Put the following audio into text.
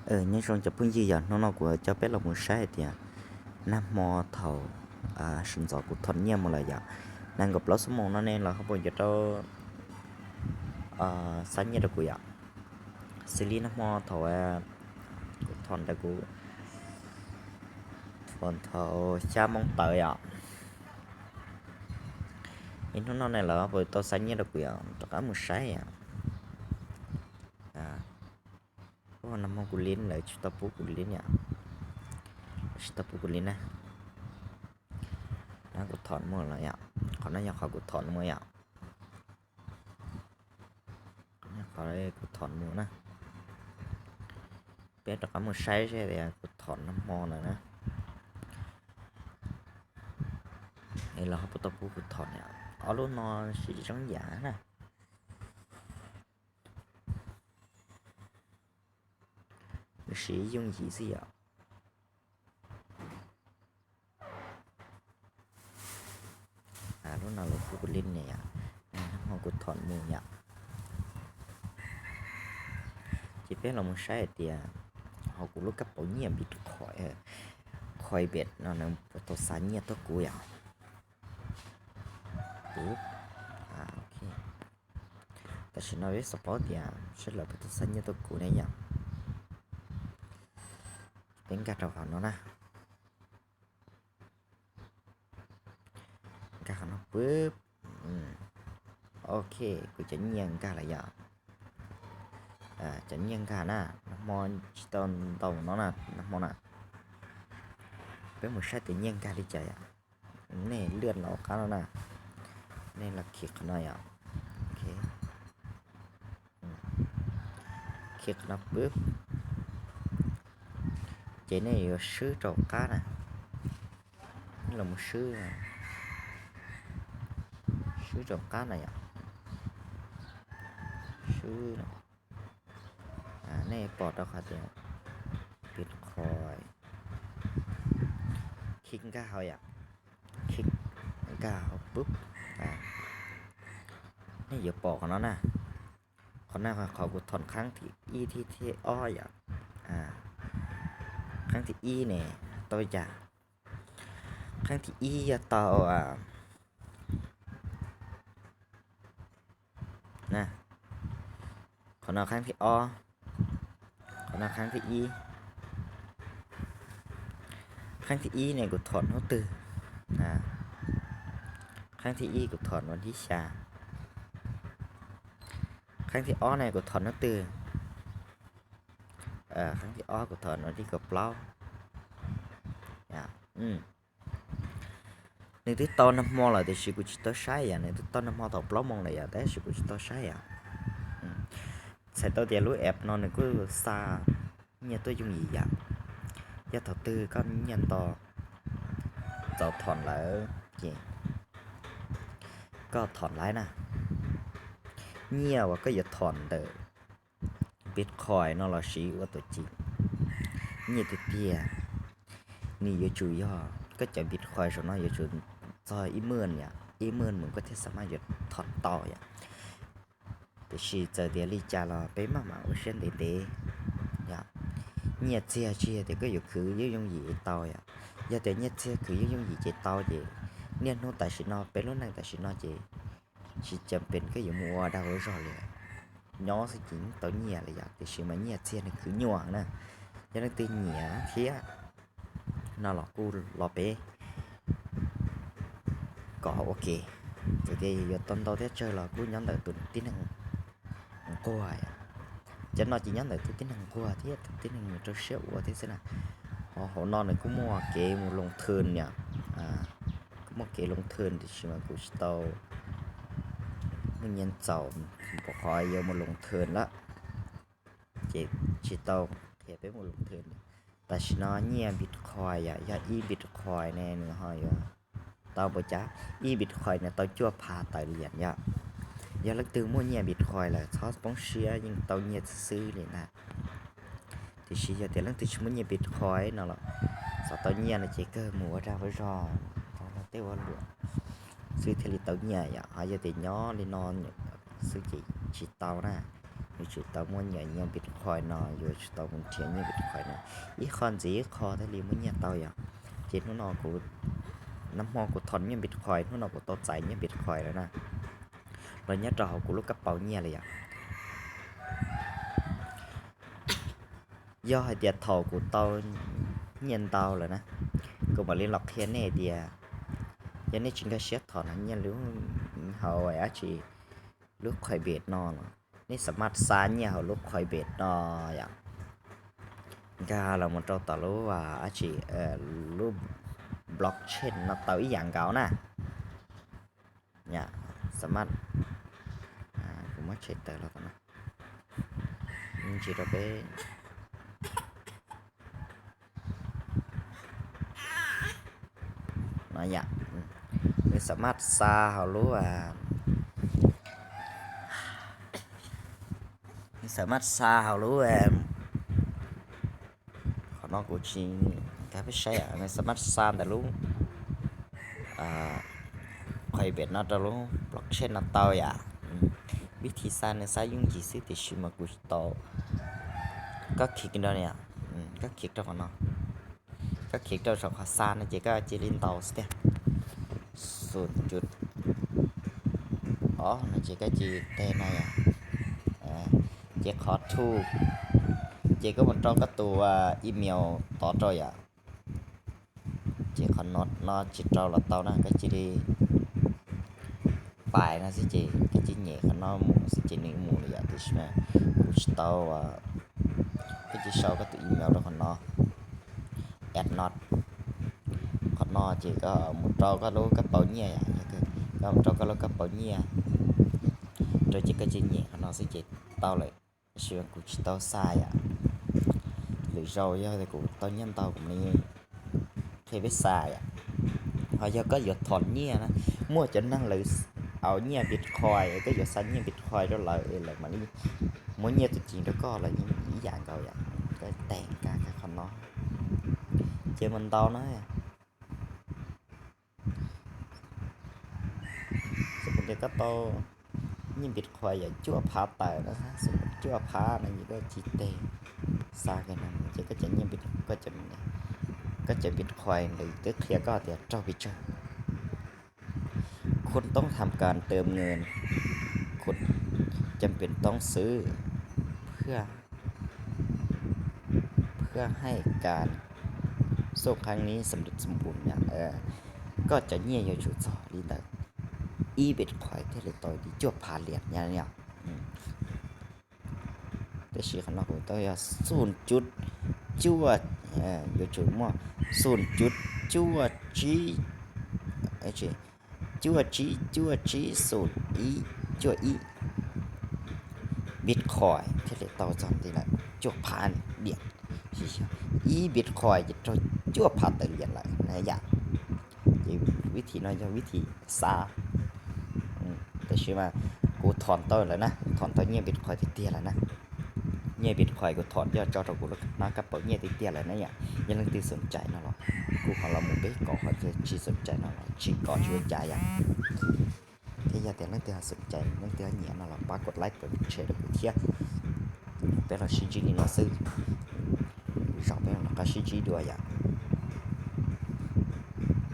Nyob zoo cov phooj ywg yom, hnub no kuv coj peb los mus saib hais tias nag hmo thaum sawv ntxov kuv thom nyiaj mus lawm yom, nees nkaum plaub xuab moos no ne los ho puas yuav tau xa nyiaj rau kuv yom. Xws li nag hmo thaum kuv thom ntawd kuv thom thaum xya moo tawm yom. Es hnub no ne lawv puas tau xa nyiaj rau kuv yom, rov qab mus saib yom. Nag hmo kuv li lawv tsis tau pub kuv li yom, tsis tau pub kuv li na. Kuv thom mus lawm yom, qhov no yog qhov kuv thom mus yom. Qhov kuv thom mus na, peb rov qab mus saib seb tias kuv thom nag hmo na na, es lawv ho puas tau pub kuv thom yom. Ob lub no siv tsis zoo yam na, nws siv yooj yim xwb yom. Lub no lawv pub kuv li ne yom, nag hmo kuv thom mus yom. Ces peb los mus saib hais tias hauv kuv lub kab pauv nyiaj Bitcoin, Coinbase no nws puas tau xa nyiaj tuaj kuv yom. Tam sim no peb xav paub tias seb lawv puas tau xa nyiaj tuaj kuv ne yom. Peb nkag rau qhov no na. Nkag qhov no pwb. Ok, kuv cov nyiaj nkag lawm yom. Cov nyiaj nkag na, nag hmo tsis tau ntau no na, nag hmo na. Peb mus saib tias nyiaj nkag li cas yom. Nej lwaj los qab no na, nej los khi qhov no yom. Khi qhov no pwb, ces nej yuav swb rau qab na. Nej los mus swb, swb rau qab na yom. Swb, nej pom rau qhov tias Bitcoin, khi nkag hauv yom, khi nkag hauv pwb, nej yuav pom qhov no na. Qhov no qhov kuv thom qhab thib ib thiab thib ob yom. Qhab thib ib ne tau cas? Qhab thib ib yog tau na, qhov no qhab thib ob, qhov no qhab thib ib. Qhab thib ib ne kuv thom hnub twg? Qhab thib ib kuv thom hnub thib xya. Qhab thib ob ne kuv thom hnub twg? Qhab thib ob kuv thom hnub thib kaum plaub. Nws twb tau nag hmo lawm tiam sis kuv tsis tau saib yom, nws twb tau nag hmo thaum plaub moos lawm yom, tab sis kuv tsis tau saib yom. Txhais tau tias lub app no nws kuj xa nyiaj tuaj yooj yim yom. Yog thaum twg koj nyiaj nto txaus thom lawm ces koj thom laiv na. Nyiaj uas koj yuav thom ntawm Bitcoin no los sis ua tuam ceem, nyiaj tiag tiag, nws yuav tsum yog koj cov Bitcoin saum no yuav tsum txog ib million yom, ib million mus koj thiaj xam maj yuav thom tau yom. Tiam sis txawm tias li cas los peb maj mam ua siab ntev ntev yom. Nyiaj txiag tsis yog tias koj yuav khwv yooj yooj yim tau yom. Yog tias nyiaj txiag khwv yooj yooj yim ces tau ces niaj hnub tam sim no peb lub neej tam sim no ces tsis cam pes koj yuav mus ua dag ua zog li, nyob xwb ces tau nyiaj li yom. Tiam sis mas nyiaj txiag nws khwv nyuaj na, yog leej twg nyiam thiab no los kuj los peb kom ua ke. Txawm tias yuav tau ntau thiab tsawg los kuj nyob ntawm tus tib neeg nquag yom. Cov no ces nyob ntawm tus tib neeg nquag thiab tus tib neeg rau siab ua thiab xwb na. Ho hauv no nws kuj muaj kev mus loo thwm yom, kuj muaj kev loo thwm tiam sis mas kuv tsis tau muaj nyiaj ntxaus npaum qhov yuav mus loo thwm lawm, ces tsis tau qhia peb mus loo thwm. Tam sim no nyiaj Bitcoin yom, yog ib Bitcoin ne nws ho yuav tau npaum cas? Ib Bitcoin nws tau cuaj phav tawm liam yom. Yog leej twg muaj nyiaj Bitcoin lawm txhob poob siab, yeej tau nyiaj xwb xwb li ntag. Tiam sis yog tias leej twg tsis muaj nyiaj Bitcoin no los xav tau nyiaj no ces kawg mus ua dag ua zog rau tej ua luam xwb thiaj li tau nyiaj yom. Ho yog tias nyob li no xwb ces tsis tau na. Yuav tsum tau muaj nyiaj, nyiaj Bitcoin no, yuav tsum tau mus nrhiav nyiaj Bitcoin no. Ib qho ntxiv ib qho thiaj li muaj nyiaj tau yom. Ces hnub no kuv, nag hmo kuv thom nyiaj Bitcoin, hnub no kuv tau txais nyiaj Bitcoin lawm na. Los nyob rau hauv kuv lub kab paus nyiaj lawm yom. Yog hais tias thaum kuv tau nyiaj ntau lawm na, kuv mam li los qhia nej tias, yog nej tsis nkag siab thom no nyiaj lub, hauv dab tsi, lub Coinbase no los nej xa maj xa nyiaj hauv lub Coinbase no yom, nkag los mus rau tom lub dab tsi, lub blockchain no tau ib yam nkaus na. Yom, xa maj, kuv muab tshem tawm los tom no, ntsis rau peb no yom. Nws xa maj xa hauv lub, nws xa maj xa hauv lub, qhov no kuv tsis nkag peb saib, nws xa maj xa ntawm lub Coinbase no rau lub blockchain no tau yom. Vib thib xa nws xa yooj yim xwb tiam sis mas kuv tsis tau. Koj khij rau, koj khij rau qhov no, koj khij rau saum qhov xa no ces koj cia li ntaus xwb tiag. Xoom cuv ob no ces koj cia li teb no yom. Ces qhov two ces koj mus rau koj tus email tod rau yom. Ces qhov no tsis rau los tau na, koj cia li pais no xwb ces koj cia li nyem qhov no mus xwb ces nws mus lawm yom. Tiam sis mas kuv tsis tau, koj cia li sau koj tus email rau qhov no, add no. Qhov no ces koj mus rau koj lub kab paus nyiaj yom, koj mus rau koj lub kab paus nyiaj rau ces koj cia li nyem qhov no xwb ces tau lawm. Tab sis kuv tsis tau xa yom. Lwm zaus yog tias kuv tau nyiaj ntau kuv mam li qhia peb xa yom. Ho yog koj yuav thom nyiaj na, muaj cov neeg lawv au nyiaj Bitcoin, koj yuav xa nyiaj Bitcoin rau lawv es lawv mam li muab nyiaj tuaj cev rau koj los yeej ib yam nkaus yom. Koj teg nkag qhov no ces mus ntaus na. Xws li tias koj tau nyiaj Bitcoin yog cuaj phav tawm no, cuaj phav no ces koj cia li teg xa kiag no ces koj cov nyiaj, koj cov Bitcoin ntawd twb qhia koj tias raug pes tsawg. Khun toob tham kas tawm ngwm, khun cam pem toob xwb, phwj, phwj haij kas xoj qhaab ni xam ris xam pum na. Koj cov nyiaj yuav tsum txog li ntawd ib Bitcoin thiaj li tau li cuaj phav liam na yom. Tab sis qhov no kuv tau yog xoom cuv cuaj, yuav tsum muaj xoom cuv cuaj tsib, cuaj tsib cuaj tsib xoom ib cuaj ib Bitcoin thiaj li tau txog li lawm cuaj phav liam. Ib Bitcoin ces raug cuaj phav tawm liam lawm na yom. Ces vib thim no yog vib thim xa. Tab sis mas kuv thom tau lawm na, thom tau nyiaj Bitcoin tiag tiag lawm na. Nyiaj Bitcoin kuv thom coj tso rau kuv lub kab paus nyiaj tiag tiag lawm na yom. Yog leej twg xoom cai no los kuj ho los mus peb kov, ho tsis xoom cai no los tsis kov tsis ua cas yom. Thiab yog tias leej twg ho xoom cai, leej twg ho nyiam no los pab kuv like, pab share rau kuv thiab. Peb los sib ntsib li no xwb, zaum peb mam rov qab sib ntsib dua yom.